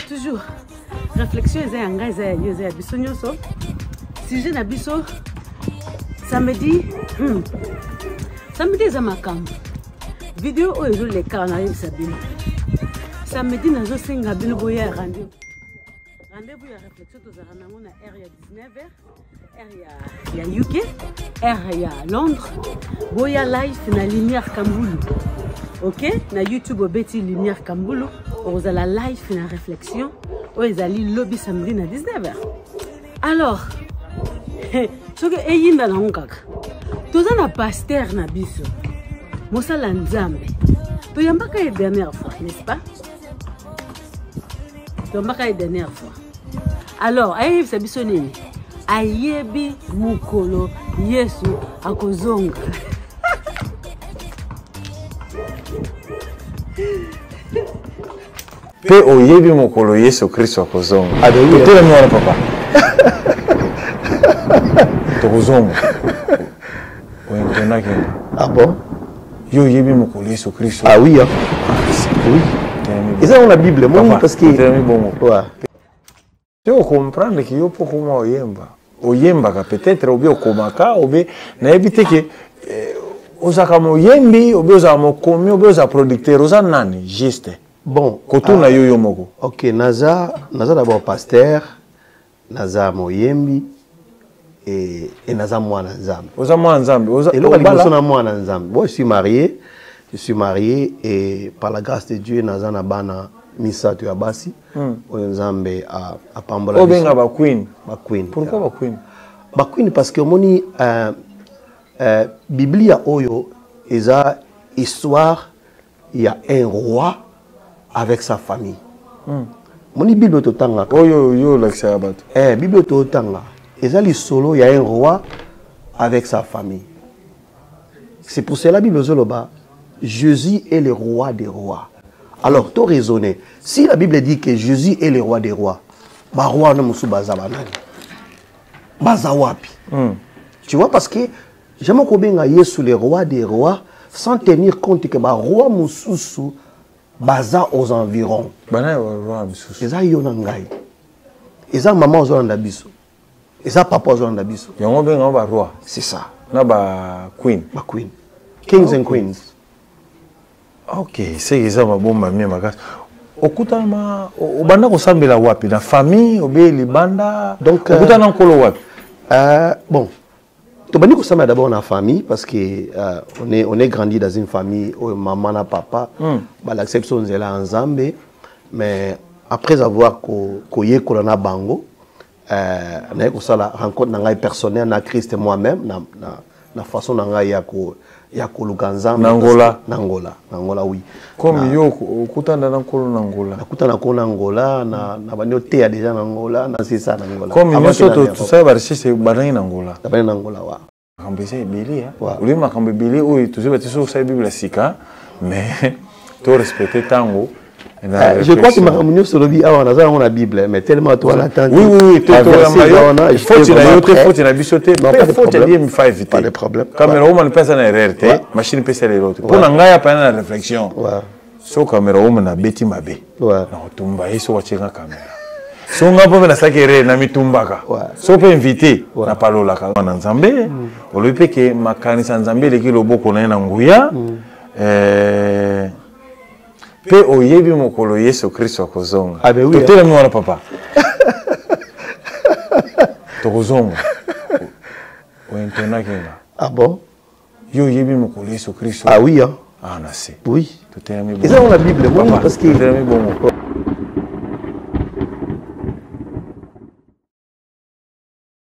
Toujours réflexion eza ya ngai, eza ya yo, eza ya biso nyonso. Sujet na biso samedi, Samedi eza makambo. Video oyo ezoleka nayebisa bino. Samedi nazosenga bino boya rendez-vous. Rendez-vous ya réflexion tozalaka nango na heure ya 19h, heure ya UK, heure ya Londres. Boya live na Lumière Kambulu. OK, na YouTube obeti Lumière Kambulu, ozala live na réflexion oyo ezali lobi samedi na 19h. Alors, soki eyinda nango kaka toza na pasteur na biso mosala nzambe toyambaka ye dernière fois, n'est-ce pas? Toyambaka ye dernière fois. Alors ayebisa biso nini? Ayebi mokolo Yesu akozonga. Mpe oyebi mokolo Yesu Kristo akozonga. Totelemi wana papa. Tokozonga. Oyentonaki nga. Ah bon? Yo oyebi mokolo Yesu Kristo. Ah oui, hein. Oui. Eza dans la Bible, moi parce que totelemi bongo. Ouais. Te okomprendre ke yo mpo koma oyemba. Oyembaka peut-être obi okomaka obi nayebi te ke ozalaka moyembi obi ozalaka mokomi obi ozalaka producteur, oza nani juste? Bon, kotuna yo yo moko. OK, naza d'abord pasteur, naza moyembi et naza mwana Nzambe. Oza mwana Nzambe, oza eloko liboso na mwana Nzambe. Bon, je suis marié, je suis marié et par la grâce de Dieu naza na bana misato ya basi. Oyo Nzambe apambola biso. Obenga ba queen. Ba queen. Pourquoi ba queen? Ba queen parce que omoni Biblia oyo eza histoire ya un roi avec sa famille. Moni Bible totanga. Oyo yo lakisa bato. Bible totanga eza lisolo ya un roi avec sa famille. C'est pour cela Bible zoloba Jésus est le roi des rois. Alors to raisonner, si la Bible dit que Jésus est le roi des rois, ba roi na musu baza banani? Baza wapi? Tu vois, parce que jamais kobenga Yesu le roi des rois sans tenir compte que ba roi mususu baza aux environs. Bana ba roi mususu. Eza yo na ngai. Eza maman ozolanda biso. Eza papa ozolanda biso. Yango benga ba roi. C'est ça. Na ba queen. Ba queen. Kings and queens. OK, c'est eza mabomba mie makasi. Okutana obanda kosambela wapi? Na famille obe libanda? Donc, okutana nkolo wapi? Bon, tobandi kosambela d'abord na famille parce que on est grandi dans une famille où maman na papa balakisa biso nzela ya Nzambe, mais après avoir koyekola na bango, naye kosala rencontre na ngai personnelle na Christ moi-même na façon na ngai ya koluka Nzambe. Na Angola. Na Angola, na Angola, oui. Comme yo okutana na nkolo na Angola. Nakutana na nkolo na Angola, na bandi oteya déjà na Angola, na sisa na Angola. Comme Avant nyonso que na tosala ba recherche bandaki na Angola. Na bandi na Angola, wa. Makambo eza ebele, hein. Olingi makambo ebele oyo tozoyeba te soki osali Bible ya sika, mais to respecter tango. Je crois que makambo nyonso olobi awa naza yango na Bible, mais tellement toi na temps. Oui, oui, oui, to, to, verset to, wana, je faute peux na yo te, vraiment faute na biso te, Non, pe pas de faute ya problème. DM5 te. Pas de problème. Caméra woman pesa na erreur te, machine pesa erreur te. Pona ngai apa na réflexion. So caméra woman na beti mabe. Na otumba ye so watie nga caméra. So nga mpe nasalaki erreur na mitumbaka. So mpe invité na palolaka na Nzambe. Olobi mpe ke makanisa Nzambe eleki loboko na ye na nguya. Mpe oyebi mokolo Yesu Kristo akozonga. Ah ben oui, Totelemi wana papa. Tokozonga. Oyentonaki nga. Ah bon? Yo oyebi mokolo Yesu Kristo. Ah oui, hein. Ah na se. Oui. Totelemi bongo. Eza dans la Bible, moi, Papa, parce que totelemi bongo.